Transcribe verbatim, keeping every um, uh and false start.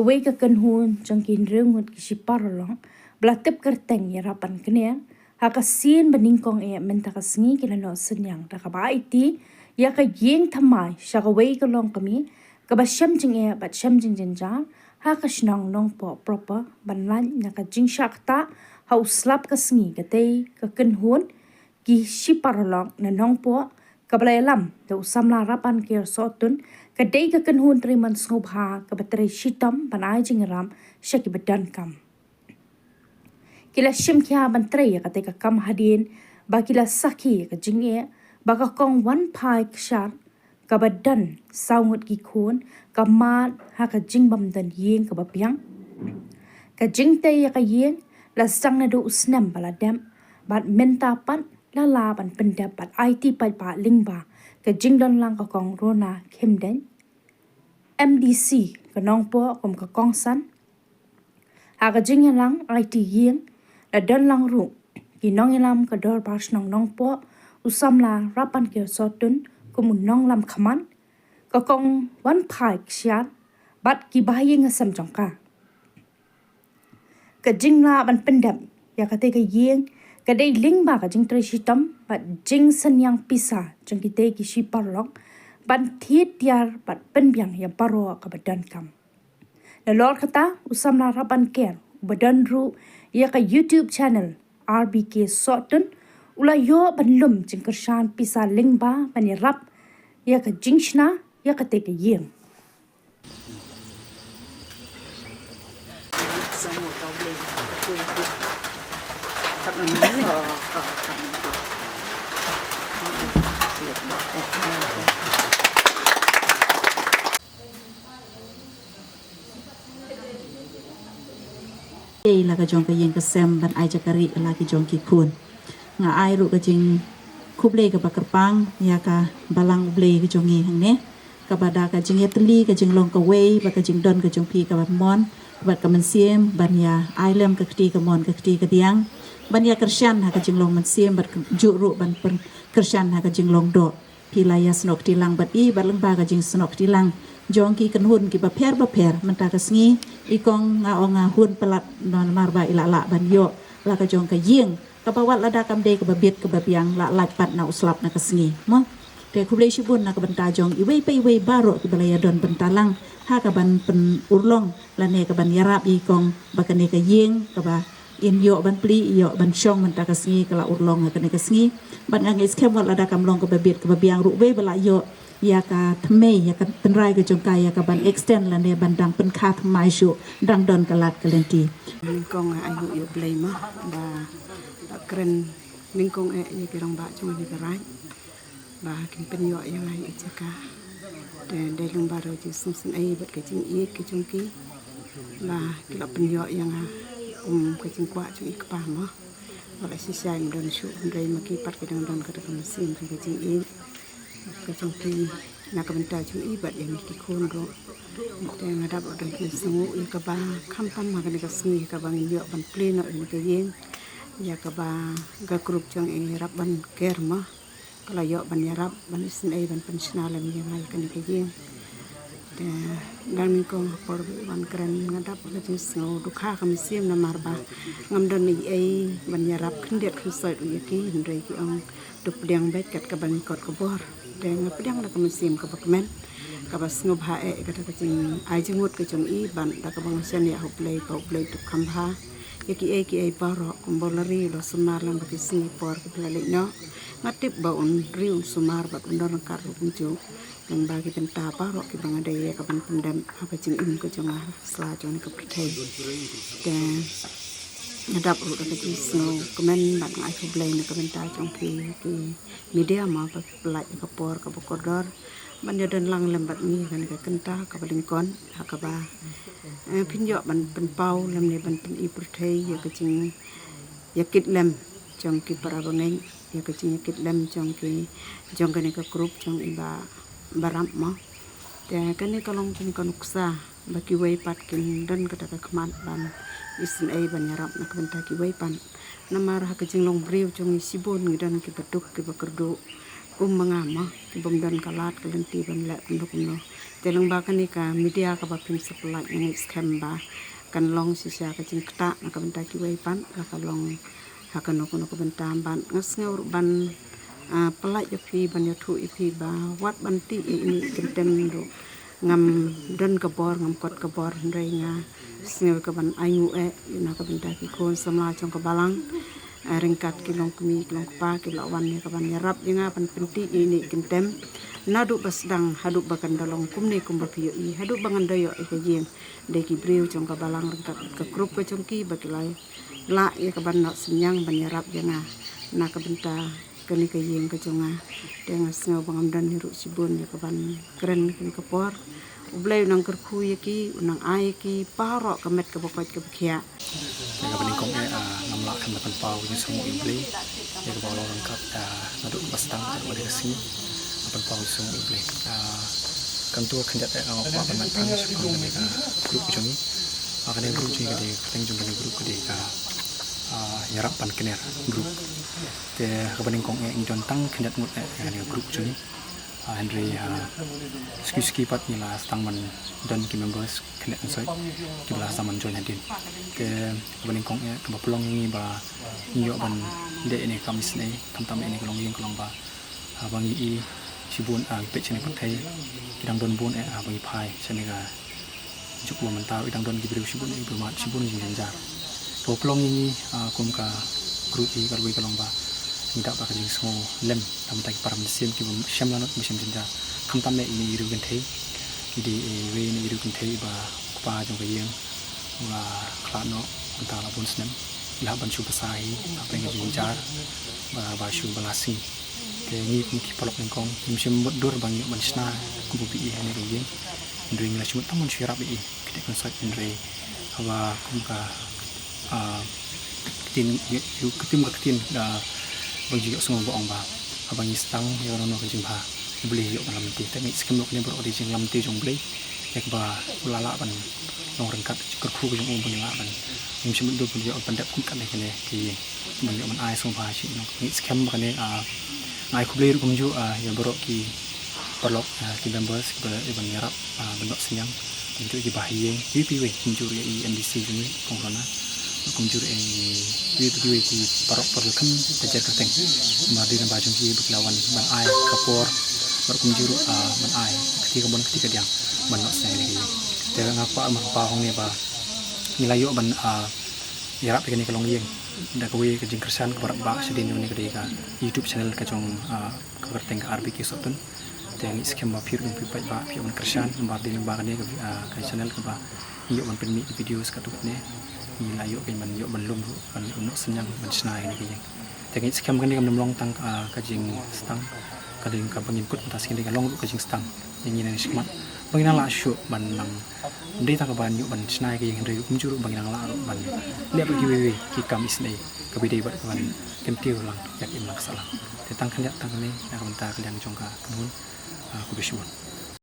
Wei ka kynhun jong ki hynriew ngut ki shiparalok ba la tip kyrteng ïa Rapan Kner, ha ka sien ba nyngkong eh mynta ka sngi ki la noh synñiang da kaba aiti ïa ka ïing thymmai sha kawei ka longkmie kaba shem jingeh bad shem jingjynjar ha ka shnong Nongpoh proper, ban lait na ka jingshah ktah ha u slap ka sngi. Katei ka kynhun ki shiparalok na Nongpoh, kaba la ïalam da u samla Rapan Kner Sohtun, ka dei ka kynhun trei mon sngewbha kaba trei shitom ban ai jingïarap sha kiba donkam. Ki la shim khia ban trei ïa katei ka kam hadien ba ki la sakhi ïa ka jingeh ba ka kong Wanphai Kshiar, kaba don saw ngut ki khun, ka mad ha ka jingbym don ïing kaba biang. Ka jingtei ïa ka ïing la sdang naduh u snem ba la dep, bad mynta pat la lah ban pyndep bad aiti paidbah lyngba ka jingdon lang ka kong Rona Khymdeit, MDC ka Nongpoh kum ka kongsan. Ha ka jingïalang aiti ïing la don lang ruh ki nongïalam ka Dorbar Shnong Nongpoh, u samla Rapan Kner Sohtun kum u nongïalam khmat, ka kong Wanphai Kshiar bad ki bahaïing hasem jong ka. Ka jinglah ban pyndep ïa katei ka ïing ka dei lyngba ka jingtrei shitom bad jingsynñiang pisa jong kitei ki shiparalok ban thied tiar bad pynbiang ïa baroh kaba donkam. Nalor kata, u samla Rapan Kner, uba don ruh ïa ka YouTube channel R B K Sohtun, u la ïoh ban lum jingkyrshan pisa lyngba ban ïarap ïa ka jingshna ïa katei ka ïing. Ei la ka jong ka ïing ka sem ban ai jaka rieh la ki jong ki khun. Nga ai ruh ka jingkhublei kaba kyrpang ïa ka Balang U Blei ka jong ngi hangne, kaba da ka jingïatylli ka jinglong kawei bad ka jingdon ka jong phi kaba mon bad ka mynsiem ban ïa ai lem ka kti kamon ka kti kadiang, ban ïa kyrshan ha ka jinglong mynsiem bad juh ruh ban pyn-, kyrshan ha ka jinglong doh. Phi la ïa snoh kti lang bad i bad lyngba ka jingsnoh kti lang jong ki kynhun kiba pher bapher mynta ka sngi, i kong nga ong nga hun palat namar ba i la lah ban ïoh la ka jong ka ïing kaba wat lada kam dei kaba bit kaba biang, la lait pat na u slap na ka sngi mo. Te khublei shibun na ka bynta jong iwei pa iwei baroh kiba la ïa don bynta lang ha ka ban pynurlong lane ka ban ïarap i kong ba kane ka ïing kaba in ïoh ban plie, ïoh ban shong mynta ka sngi, ka la urlong ha kane ka sngi. Bad nga ngeit skhem wat lada kam long kaba bit kaba biang ruh, wei ba la ïoh ïa ka thymmei, ïa ka tynrai ka jong ka, ïa ka ban extend lane ban dang pynkha thymmai shuh, dang don ka lad ka lynti. Nyngkong ai nguh ïa U Blei mo ba, ba kren nyngkong eh ïa ki rangbah jong ngi ka raid ba kin pynïoh ïa nga ïa ka jaka. Te dei lyngba ruh jingsngewsynei bad ka jingïeit ka jong ki ba ki la pynïoh ïa nga kum ka jingkwah jong i kpa mo. Ba la shisha im don shuh, hynrei ma ki pat ki dang don kata ka mynsiem ka jingïeit ka jong ki na ka bynta jong i bad ïa ngi ki khun ruh. Te nga dap ruh da jingsngewnguh ïa kaba khamtam ha kane ka sngi kaba ngin ïoh ban plie noh ïa ka ïing, ïa kaba ka group jong i Rapan Kner mo ka la ïoh ban ïarap, ban isynei, ban pynshna lem ïa nga ïa kane ka ïing. Te dang nyngkong ha por ba wan kren nga dap ka jingsngew dukha ka mynsiem namar ba ngam don ei ei ban ïarap khyndiat khynsoit ruh ïa ki, hynrei ki ong to pdiang beit kat kaba ngi kot ka bor. Te nga pdiang da ka mynsiem kaba kmen, kaba sngewbha eh ïa kata ka jingai jingmut ka jong i bad da kaba nga shaniah ha U Blei ba U Blei to kham bha ïa kiei kiei baroh kumba u la ri u la sumar lem bad ki sngi por kiba la leit noh. Nga tip ba un ri un sumar bad un don ryngkat ruh kumjuh lyngba ki bynta baroh kiba nga dei ïa ka ban pyndep ha ka jingim ka jong nga ha sla jong ka pyrthei. Te nga dap ruh da ka jingsngewkmen bad nga ai khublei na ka bynta jong phi ki media mo ba phi pynlait ïa ka por kaba kordor ban ïa don lang lem bad ngi ha kane ka kynta kaba lyngkot ha kaba, eh, phin ïoh ban pynpaw lem ne ban pyni pyrthei ïa ka jingïakit lem jong ki para bangeit, ïa ka jingïakit lem jong ki, jong kane ka group jong i Bah Barap mo. Te kane ka long kane ka nuksa ba kiwei pat kin don kata ka khmat ban isynei ban ïarap na ka bynta kiwei pat. Namar ha ka jinglong briew jong ngi shibun ngi don kiba duk kiba kyrduh. Um, ma nga mo, ki bym don ka lad ka lynti ban leh kumno kumno. Te lyngba kane ka media kaba phim sa pyllait, nga ngeit skhem ba kan long shisha ka jingktah na ka bynta kiwei pat, la ka long ha kano kano ka bynta. Bad nga sngew ruh ban, ah, pyllait ïa phi, ban ïathuh ïa phi ba wat ban tih ïa ine i kyntem ruh ngam don ka bor, ngam kot ka bor, hynrei nga sngew ka ban ainguh eh ïa na ka bynta ki khun samla jong ka balang. Ah, ryngkat ki longkmie ki longkpa kiba la wan ïa ka ban ïarap ïa nga ban pyntih ïa ine i kyntem. Naduh ba sdang haduh ba kan da long kumne kumba phi ïohi, haduh ba ngan da ïoh ïa ka ïing, dei ki briew jong ka balang ryngkat ka group ka jong ki ba ki la lah ïa ka ban noh synñiang ban ïarap ïa nga na ka bynta kane ka ïing ka jong nga. Te nga sngew ba ngam don hi ruh shibun ïa ka ban kren kane ka por. U Blei u nang kyrkhu ïa ki, u nang ai ïa ki baroh ka met kaba koit kaba khiah. Te kaba nyngkong eh, ah, ngam lah khlem da pynpaw ka jingsngewnguh ïa U Blei ïa kaba u la long ryngkat, ah, naduh ba sdang haduh ba dei ka sngi. Nga pynpaw ka jingsngewnguh ïa U Blei. Ah, kumta khyndiat eh nga kwah ban mut tang shaphang kane ka group ka jong ngi. Ah, kane ka group jong ngi ka dei, ka kyrteng jong kane ka group ka dei ka, ah, Ïarap Ban Kner group. Te kaba nyngkong eh ngi don tang khyndiat ngut eh ïa kane ka group ka jong ngi. Ah, hynrei, ah, suki suki pat ngi la sdang ban don ki members khyndiat khynsoit kiba la sdang ban join hadien. Te kaba nyngkong eh kaba pynlong ïa ngi ba ngi ïoh ban leh ïa kane ka kam isynei, khamtam ïa kane ka longïing ka long ba, ah, ba ngi i shibun, ah, ngi peit shane pyrthei, ki dang don bun eh, ah, ba ngi phai shane ka juk ba mynta ruh i dang don ki briew shibun eh, ba mad shibun jingjynjar. Kaba pynlong ïa ngi, ah, kum ka group hi ka rwai ka long ba ngi dap da ka jingsngew lem na ka bynta ki para mynsiem kiba shem lanot ba shem jynjar. Khamtam eh ine i riew kynthei, i dei iwei ine i riew kynthei ba u kpa jong ka ïing u la khlad noh mynta la bun snem. I la hap ban shu basa hi hapdeng ka jingjynjar ba, ba shu ba la sngi. Te ngi kum ki paralok nyngkong ngim shym mutdur ba ngi ïoh ban shna kumba phi i ha kane ka ïing. Hynrei ngi la shu mut tang ban shu ïarap ïa i. Kyndiat kynsoit hynrei haba kum ka, ah, ktien, ïa, ïa, ktien ka ktien, ah, ba ngi ju ïohsngew ba ong ba haba ngi sdang ïa kano kano ka jingbha, U Blei u ïoh ban lamti. Te nga ngeit skhem ruh kane baroh ka dei jinglamti jong U Blei ïa kaba u la lah ban long ryngkat ka jingkyrkhu ka jong u ba ngi lah ban, ngim shym mutdur ba ngi ïoh ban pyndep kum kane, kane ka ïing. Ban ïoh ban ai sngewbha sha i nong. Nga ngeit skhem ba kane, ah, nga ai khublei ruh kumjuh, ah, ïa baroh ki paralok, ah, ki members kiba ïa ban ïarap, ah, ban noh synñiang. Kumjuh ïa ki bahaïing, iwei pa iwei, kumjuh ruh ïa i M D C jong ngi, Kong Rona. Kumjuh ruh ïa iwei pa iwei ki paralok paralok khamtam ka jait kyrteng. Namar dei namar jong ki ba ki la wan ban ai ka por bad kumjuh ruh, ah, ban ai ka kti kaba bun ka kti kadiang ban noh synñiang ïa kane ka ïing. Te nga kwah ban pynpaw hangne ba ngi la ïoh ban, ah, ïarap ïa kane ka longïing da kawei ka jingkyrshan kaba radbah shadien jong kane ka dei ka YouTube channel ka jong, ah, ka kyrteng ka R B K Sohtun. Te nga ngeit skhem ba phi ruh phi paidbah phi ïoh ban kyrshan namar dei lyngba kane ka, ah, ka channel kaba ngi ïoh ban pynmih ki videos katto katne. Ngi la ïoh ban, ïoh ban lum ruh ban, ban noh synñiang ban shna ïa kane ka ïing. Te nga ngeit skhem kane kam long tang, ah, ka jingsdang, ka dei kaba ngin kut mynta sngi, ka long ruh ka jingsdang ïa ngi na shakhmat ba ngin nang lah shuh ban nang, ym dei tang kaba ngi ïoh ban shna ïa ka ïing hynrei kumjuh ruh ba ngin nang lah ruh ban leh bad kiwei kiwei ki kam isynei kaba dei bad ka ban kyntiew lang ïa ka imlang ka sahlang. Te tang khyndiat tang kane na ka bynta ka liang jong ka kynhun, ah, khublei shibun.